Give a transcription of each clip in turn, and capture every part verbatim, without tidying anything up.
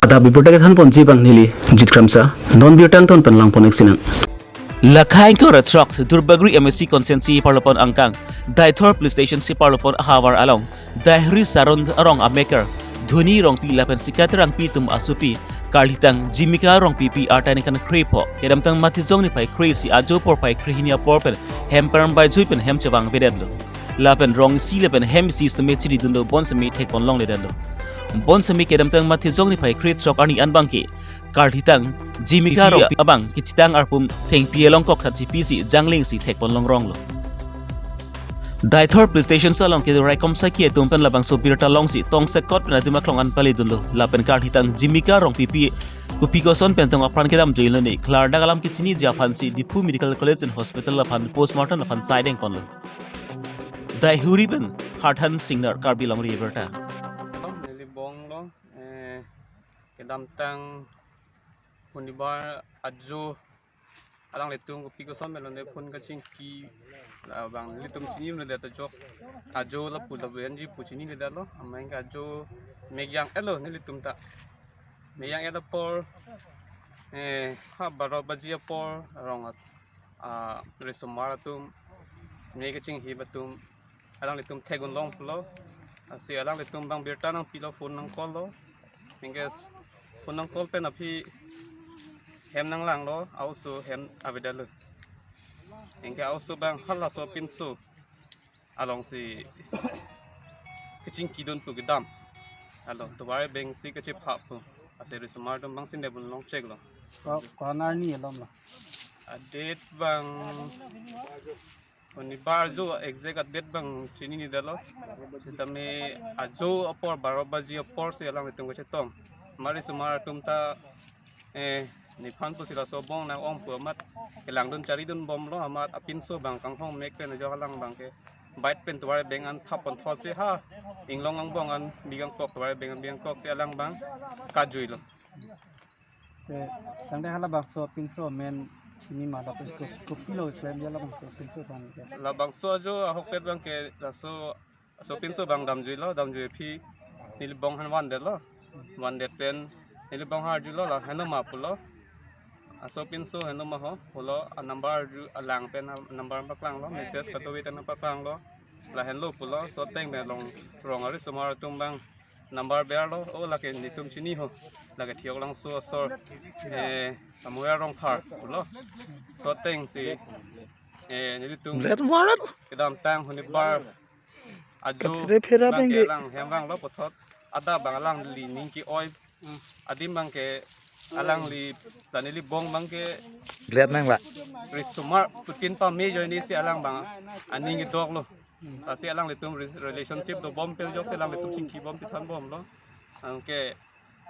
Ladak birta kethanponji abang neli Jit Kramsa, non birta angton pen langpon-ik sinang. Lakha ingkoi ra throk Duarbagori M A C constituency parlopon angkang Deithor police station si parlopon ahavar along Deihuri Saron arong ameker Dhoni Rongpi lapen Sika Terangpi atum asopi karlitang Jimika Rongpipi arta ningkan kre-pho, kedamtang Matijong niphai kre-isi ajo porphai krehini apor pen hem parambei jui pen hem chevangvedetlo. Lapen rong isi lapen hem isi sitame chiridunlo, bonsitame thekponlongledetlo. Bonsitame kedamtang Matijong niphai kre-throk arni an abangke karlitang Jimika Rongpi abang kethitang arpum thengpi along kok tha chipisi janglengsi thekponlongronglo. Deithor police station along ke raikom saki atum pen labangso birta longsi tongsekot pen adim aklong an paledunlo. Lapen karlitang Jimika Rongpipi kopi koson pen tong apran kedam juilo ne klardak alam kechiniji aphansi Diphu Medical College and Hospital aphan postmortem aphan saidengponlo. Deihuri pen Harthan Singnar, Karbi Longri Abirta. Neli bong lo, eh, kedamtang Shonibar ajo alanglitum kopi koson pen lone phone kachingki, labang nelitum chinine det ajok. Ajo lapu lapu enji pu chinine detlo. Amai ke ajo mek jang-etlo nelitum ta. Mek jang-et apor, eh, ha baro baji apor rong at-, ah, risomar atum, mek kachinghip atum, alanglitum thek-unlong pulo. Lasi alanglitum abang birta nangpilo, phone nang-call lo. Anke phone nang-call pen aphi hem nanglanglo, a-oso hem avedetlo. Anke a-oso abang halaso apinso alongsi kachingkidun pu kedam. Alo, tovar abeng si kachepha pu. Lasi risomar atum abang si nebun long chek lo. Ko-, ko-an arni alom lo? A-date abang Shonibar ajo, exact a-date abang chinine detlo. Sitame ajo apor baro baji apor si alanglitum kachetong. Mari risomar atum ta, eh, nephan pusi laso bong nang-ong pu amat kelangdun charidunbomlo, amat apinso abang kanghong mek pen ajo alang abangke bike pen tovar abeng an thap-pon thotsi ha inglong angbong an bikangkok, tovar abeng an bikangkok si alang abang kajuilo. Te, tangte halabangso apinso amen chini ma, lapen ko-, kopilo klem ya labangso apinso abang ke? Labangso ajo ahokpet abangke laso, laso apinso abang damjuilo, damjui aphi neli bong aphan vandetlo. Vandet pen neli bong aphan arjulo, la henlo ma pulo. Laso apinso henlo ma ho pulo, a-number arju, alang pen a-number paklanglo, message kadokave ta nangpaklanglo. La henlo pulo, laso ateng pen rong, rong arisomar atum abang number berlo, o lake netum chini ho, lake Theklongso asor, eh, Samuel Rongphar pulo. Laso ateng si, eh, nelitum Let warat. Kedamtang Shonibar ajo Kaphre phera abangke bangke. Alang hem vanglo puthot. Adap abang alangli ning ke-oi. Adim abangke alangli, la neli bong abangke Let nang la. Risomar putin pame ajoine si alang abang aning kedoklo. Lasi alanglitum re-, relationship dobom pen ajoksi alanglitum chingkibom pithanbomlo. Anke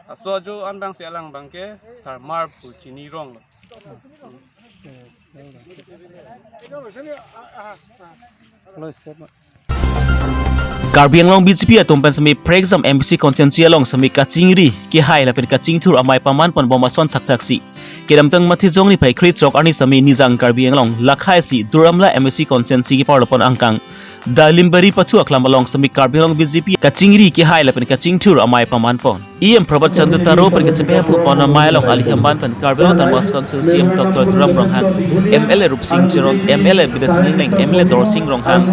laso ajo an abangsi alang abangke Sarmar pu chinironglo. Karbi Anglong B J P atum pen semi prekjam M A C constituency along semi kachingri, kehai lapen kachingthur amei pamanponbom ason thakthaksi kedamtang Matijong niphai krethrok arni semi Nijang Karbi Anglong lakhai si Duar Amla M A C constituency keparlopon angkang Dalimbari pathu aklam along semi Karbi Anglong B J P kachingri, kehai lapen kachingthur amei pamanpon. E M Prabhat Chandra Taro pen kachepehapupon amei along ali hemban pen Karbi Anglong Autonomous Council C E M Doctor Tuliram Ronghang, M L A Rupsing Teron, M L A Bidya Sing Engleng, M L A Dorsing Ronghang,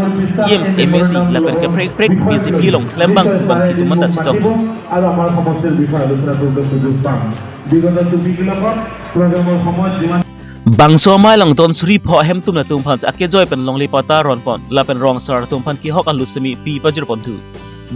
E Ms, M A C lapen kaprek kaprek B J P along klembang bang kitu manda chetong. আৰু আমাৰ সমষ্টিৰ বিষয়ে আলোচনা কৰিবলৈ সুযোগ পাম। বিগত চুটি ক্লকত প্ৰগ্ৰামৰ সময়ত যিমান Bangso amei along don suri pho ahemtun atum aphan akejoi pen longle patta ronpon lapen rong asar atum aphan kehok alu semi pi pajirponthu.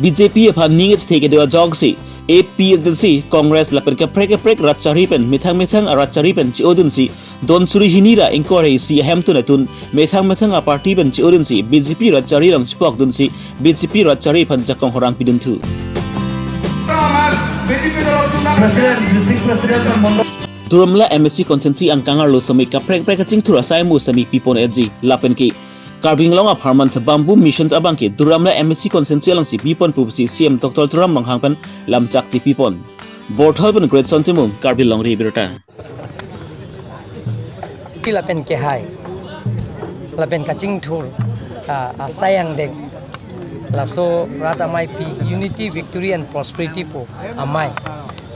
B J P aphan ning echethe kedo ajoksi A P H L C, Congress lapen kaprek kaprek rat chari pen methang methang arat chari pen che-odunsi don suri hini ra ingkoi ra isi ahemtun atum methang methang aparty pen che-odunsi B J P rat chari along chepokdunsi B J P rat chari aphan jakong horang pidunthu. President, district president and mandal Duar Amla M A C constituency angkang arlo semi kaprek kaprek kachingthur asai mo semi pipon-etji lapen ke Karbi Anglong apharman Bamboo Missions abangke Duar Amla M A C constituency alongsi pipon pusi C E M Doctor Tuliram Ronghang pen lamchak chepipon. Borthal pen Greatson Timung, Karbi Longri Abirta. Ki lapen kehai, lapen kachingthur, ah, asai angdeng, laso rat amei pi unity, victory and prosperity pu amei.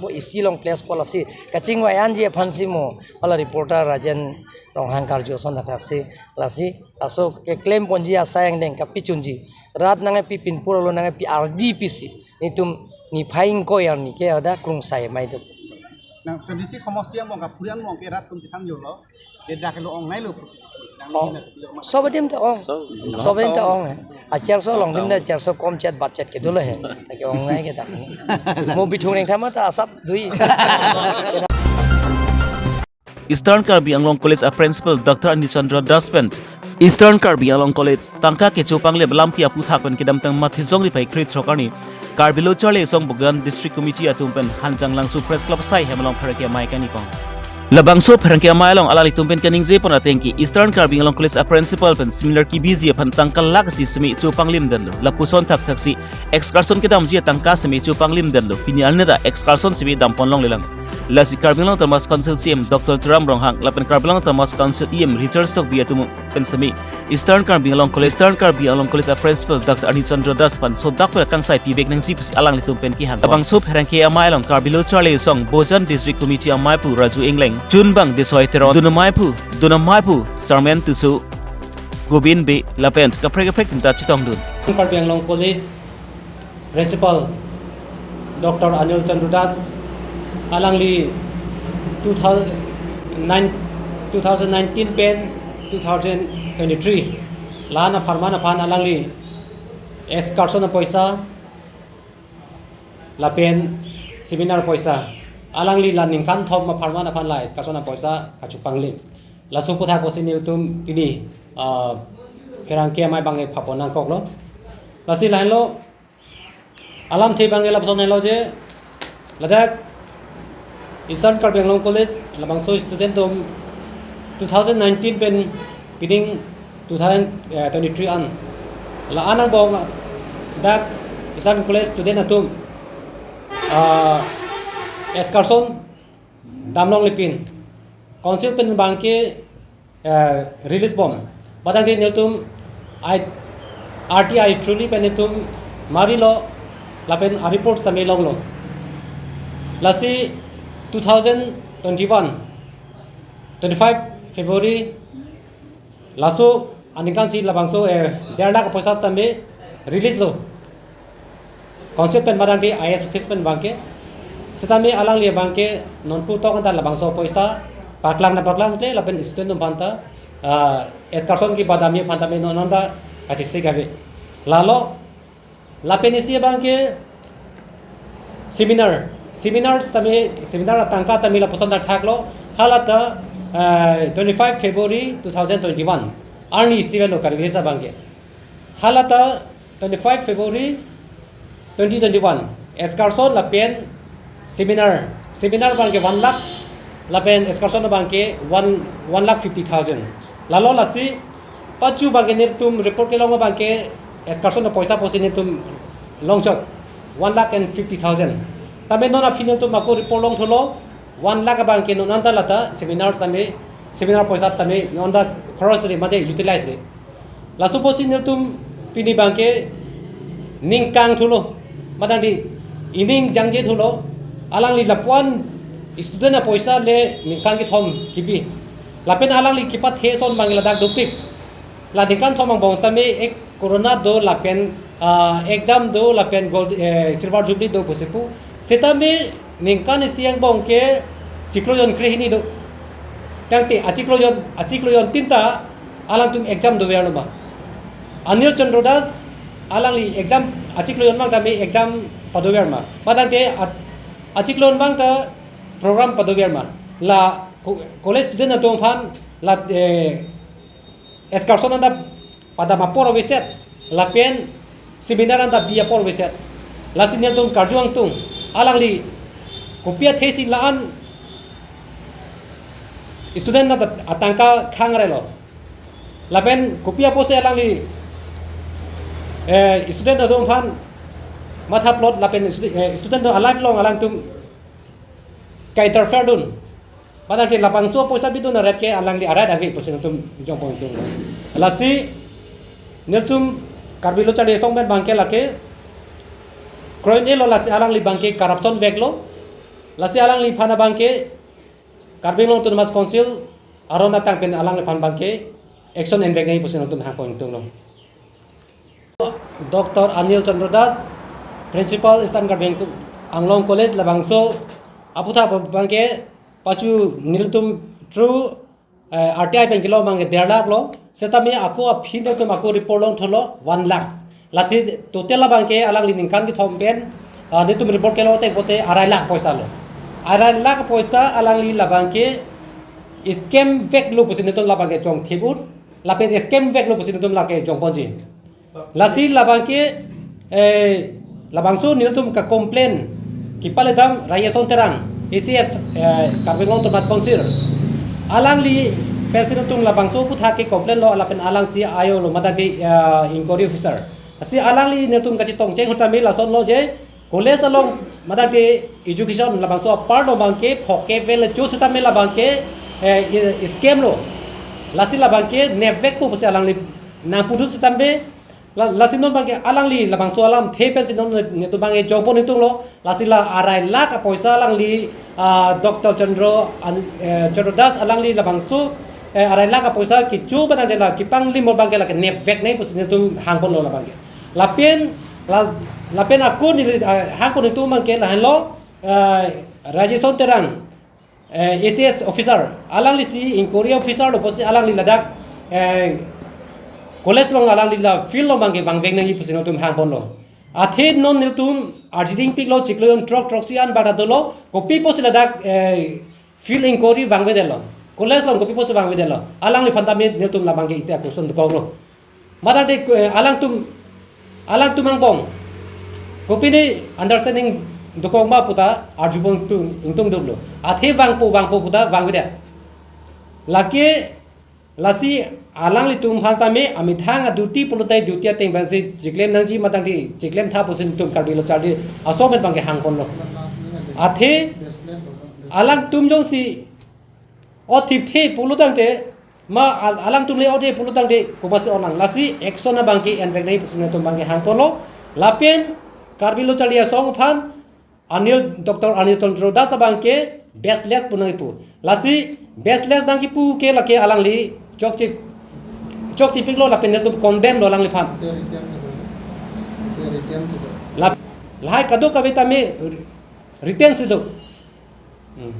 ponpo, isi along place po lasi kachingvai anji aphansi mo hala reporter Rajen Ronghang karju ason thakthak si lasi laso keklem ponji asai angdeng kapachunji rat nangpi pinpur alo nangpi ardi pisi netum niphai ingkoi arni ke ada krungsai mai do. Nang twenty-six homosti among kapurian among ke rat atum chethanjolo. Ke dak lo ong nai lo pusi. Oh. Sob adim ta ong. Sob adim ta ong. Achair so along adim ta achair so kom chet bat chet ke dolo he. Ta ke ong nai ke dak. Mo bithung reng thama ta asap dui. Eastern Karbi Anglong College a Principal Doctor Anil Chandra Das pen Eastern Karbi Anglong College tangka kecho panglim lampi aputhak pen kedamtang Matijong ripai krit srok arni Karbi Lo Charli Asong Bokajan District Committee atum pen Hanjanglangso Press Club asai hem along pherangke amei kangni pon. Labangso pherangke amei along alanglitum pen kaningje pon ateng ke Eastern Karbi Anglong College a Principal pen seminar kebiji aphan tangka lakh isi seme cho panglim detlo. Lapuson thakthak si excursion kedamji atangka seme cho panglim detlo. Pini arni ta excursion seme dam pon longlelang. Lasi Karbi Anglong Autonomous Council C E M Doctor Tuliram Ronghang lapen Karbi Anglong Autonomous Council E M Richard Sokbi atum pen seme Eastern Karbi Anglong College, Eastern Karbi Anglong College a Principal Doctor Anil Chandra Das pen sodak pen kangsai pivek nangji pusi alanglitum pen kehang. Labangso pherangke amei along Karbi Lo Charli Asong Bokajan District Committee ameipu Raju Engleng, chunbang Desoi Teron, dun ameiphu, dun ameiphu Sarmen Tisso, Govind Bey lapen kaprek kaprek atum ta chetongdun. Karbi Anglong College Principal Doctor Anil Chandra Das alangli two thousand nine, two thousand nineteen pen two thousand twenty-three la-an apharman aphan alangli excursion apoisa lapen seminar apoisa alangli la ningkan thom apharman aphan la excursion apoisa kacho panglim. Laso aputhak pusi nelitum pini, ah, pherangke amei abang ke phapon nangkoklo. Lasi lahenlo alamthe abang ke lapuson henlo je Ladak Eastern Karbi Anglong College labangso student atum two thousand nineteen pen pining two thousand twenty-three an. La-an angbong dak Eastern College student atum, ah, excursion damlongle pin. Council pen abangke, eh, release bom. Padangte nelitum I, R T I through li pen nelitum marilo lapen a-report sami longlo. Lasi two thousand twenty-one, twenty-five February, laso aningkan si labangso, eh, der lakh poisa sitame release lo. Council pen padangte I S office pen abangke. Sitame alangli abangke non pu tok anta labangso poisa paklang na paklang ple lapen student atum aphanta, ah, excursion kebadamji aphan tame non anta kachesik ave. Lalo lapen isi abangke seminar. Seminar tame, seminar atangka tame lapuson thakthak lo. Halata, eh, twenty-five February two thousand twenty-one. Arni isi ave lo ka-release abangke. Halata twenty-five February twenty twenty-one. Excursion lapen seminar. Seminar abangke one lakh, lapen excursion abangke one, one lakh fifty thousand. Lalo lasi pachu abangke nelitum report kelong abangke excursion apoisa pusi nelitum longchot one lakh and fifty thousand. Tame non aphi nelitum ako report longtholo, one lakh abangke non anta lata seminar tame, seminar poisa tame non anta kharoj ri mate utilize ri. Laso pusi nelitum pini abangke ning kangthulo. Madangte ining jangje thulo. Alangli lapuan student apoisa le ningkan kethom kibi. Lapen alangli kepathe ason abangke ladak dopik. La ningkan thom angbong sitame ek corona do lapen, ah, exam do lapen gold, eh, silver jubilee do pusi pu. Sitame ningkan isi angbong ke chiklo jon krehini do. Tangte achiklo jon, achiklo jontin ta alangtum exam dover lo ma? Anil Chandra Das alangli exam, achiklo jon abang tame exam padover ma? Padangte a-, achiklo jon abang ta program padover ma? La co-, college student atum aphan la, eh, excursion anta padam apor aveset, lapen seminar anta bi apor aveset. Lasi nelitum karju ingtung, alangli kopi athe si la-an student anta atangka khang relo. Lapen kopi apotsi alangli, eh, student atum aphan mathaplot lapen studi-, eh, student atum a-life along alangtum ka-interfere dun. Padangte labangso poisa bidun aret ke alangli arat ave pusi nelitum jongpon ingtung. Lasi nelitum Karbi Lo Charli Asong pen abangke lake kroin-e lo, lasi alangli abangke corruption vek lo. Lasi alangliphan abangke Karbi Anglong Autonomous Council aron atang pen alangliphan abangke action envek nangji pusi nelitum hangpon ingtung lo. Doctor Anil Chandra Das, Principal Eastern Karbi Anglong College, labangso aputhak abangke pachu nelitum through, eh, R T I pen kelo abangke der lakh lo. Sitame ako aphi nelitum ako report longtholo one lakh. Lasi total abangke alangli ningkan kethom pen, ah, nelitum report kelo te pote arai lakh poisa lo. Arai lakh poisa alangli labangke scam vek lo pusi nelitum labangke chongthip un. Lapen scam vek lo pusi nelitum lake jongponji. Lasi labangke, eh, labangso nelitum ka-complain kepaledam Rajeson Terang, A C S, eh, Karbi Anglong Autonomous Council. Alangli pensi nelitum labangso aputhak ke-complain lo, lapen alangsi ayo lo, madangte, eh, inquiry officer. Lasi alangli nelitum kachetongcheng ahut tame lason lo je, college along madangte education labangso apar lo abangke phoke vel cho sitame labangke, eh, i-, scam lo. Lasi labangke nepvekpo pusi alangli nangpudun sitame la-, lasi non abangke alangli labangso alamthe pensi non nelitum abangke jongpon ingtung lo. Lasi la arai lakh apoisa alangli, ah, Doctor Chandra, an-, eh, Chandra Das alangli labangso, eh, arai lakh apoisa kecho abangke la kepanglim abangke lake nepvek nangji pusi nelitum hangpon lo labangke. Lapen, la, lapen ako neli, ah, hangpon ingtung abangke lahenlo, ah, Rajeson Terang, eh, A C S officer, alanglisi inquiry officer lo pusi alangli ladak, eh, college along alangli la field along abangke vangvek nangji pusi nelitum hangpon lo. Athe non nelitum arjiding piklo, chiklo jon throk throksi an bata dolo, kopi pusi ladak, eh, field inquiry vangvedetlo, college along kopi pusi vangvedetlo, alangliphan tame nelitum labangke isi a-question dokok lo. Madangte, eh, alangtum, alangtum angbong kopine understanding dokok ma puta arjupon tung ingtung duklo. Athe vangpo vangpo puta vangvedet. Lake lasi alanglitum aphan tame amethang a-duty pulote duty ateng pensi chiklem nangji matangte chiklem tha pusi netum Karbi Lo Charli Asong pen abangke hangponlo. Athe alangtum jongsi othip the pulotangte ma al- alangtum le ode pulotangte komatsi onang, lasi action abangke envek nangji pusi netum abangke hangponlo. Lapen Karbi Lo Charli Asong aphan Anil, Doctor Anil Chandra Das abangke baseless pu nangkipu. Lasi baseless nangkipu ke lake alangli chokche chokchepiklo lapen netum condemn lo alangliphan. Ante written si do. Ante written si do. Lap, lahai kadokave tame written si do. Hmm.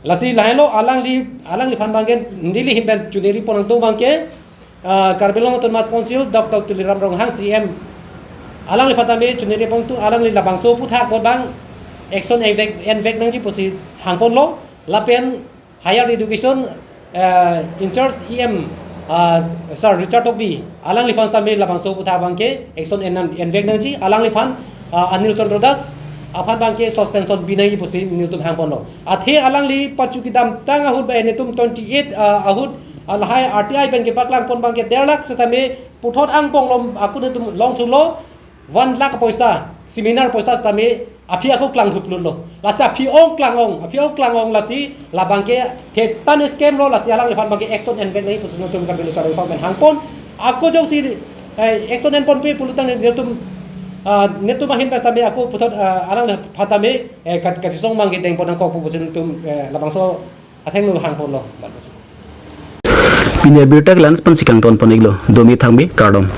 Lasi lahailo alangli alangliphan abangke neli ahin pen choneri pon nangtung abangke, ah, Karbi Anglong Autonomous Council Doctor Tuliram Ronghang C M alangliphan tame choneri pon nangtung, alangli labangso aphuthak abang action envek envek nangji pusi hangponlo. Lapen Higher Education, eh, in charge E M, ah, Sir Richard Tokbi alangliphan tame labangso aphuthak abangke action en envek nangji, alangliphan, ah, Anil Chandra Das aphan abangke suspension bi nangji pusi netum hangponlo. Athe alangli pachu kedamtang ahut ba netum twenty-eight, ah, ahut, ah, lahai R T I pen kepaklang pon abangke der lakh setame puthot angpong lom aku netum longthulo, one lakh poisa, seminar poisa setame aphi ako klangthuplutlo. Lasi aphi ong klang ong, aphi ong klang ong, lasi labangke thetan scam lo, lasi alangliphan abangke action envek nangji pusi netum Karbi Lo Charli Asong pen hangpon. Ako jongsi, eh, action enponpe pulotangte netum, ah, netum ahin pen tame ako puthot, ah, alangliphan tame, eh, kat- kachesong abangke dengpon nangkok pu pusi netum, eh, labangso athengno hangponlo. Pini abirta ke la-an pensi kangton pon-iklo, domi thangbi kardom.